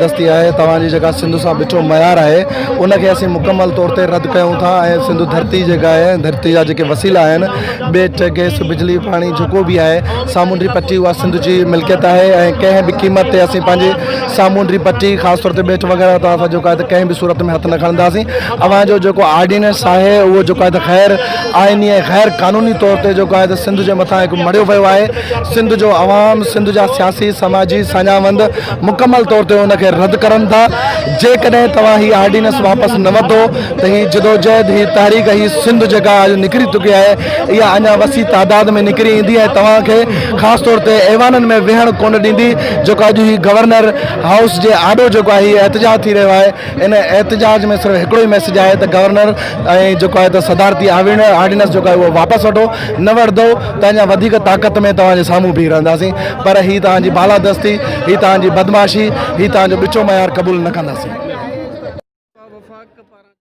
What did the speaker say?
بالادستي آهي، توهان جي جيڪا سنڌ سان ٻچو معيار آهي، ان کي اسين مڪمل طور تي رد ڪيون ٿا ۽ سنڌ ڌرتي جيڪا آهي، ڌرتي جا جيڪي وسيلا آهن، ٻيٽ، گئس، بجلي، پاڻي جيڪو به آهي، سامونڊي پٽي اها سنڌ جي ملڪيت آهي ۽ ڪنهن به قيمت تي اسين پنهنجي سامونڊي پٽي خاص طور تي ٻيٽ وغيره تان اسان جيڪو آهي ته ڪنهن به صورت ۾ هٿ نه کڻنداسين. اوهان جو جيڪو آرڊيننس آهي اهو جيڪو آهي ته غير آئيني ۽ غير قانوني طور تي جيڪو آهي ته سنڌ جي مٿان هڪ مڙهيو ويو آهي. سنڌ جو عوام، سنڌ جا سياسي، سماجي ساڃاهوند مڪمل طور تي ان کي رد ڪرن ٿا. جيڪڏهن توهان هي آرڊيننس واپس نه وڌو ته هي جدوجهد، هي تحريڪ، هي سنڌ جيڪا اڄ نڪري چڪي آهي اها اڃا وسيع تعداد ۾ نڪري ايندي ۽ توهان کي خاص طور تي ايوانن ۾ ويهڻ ڪونه ڏيندي. جيڪو اڄ هي گورنر هائوس جي آڏو جيڪو آهي هي احتجاج ٿي رهيو آهي. ان احتجاج ۾ صرف هڪڙو ئي ميسيج آهي ته گورنر ۽ جيڪو آهي ته صدارتي آرڊيننس جيڪو آهي اهو واپس وٺو، نه وٺندو ته اڃا وڌيڪ طاقت ۾ توهان جي سامهون بيهي رهنداسين پر هي توهان جي بالادستي، هي توهان جي بدمعاشي، هي توهان جو ٻچو معيار قبول نه ڪنداسين.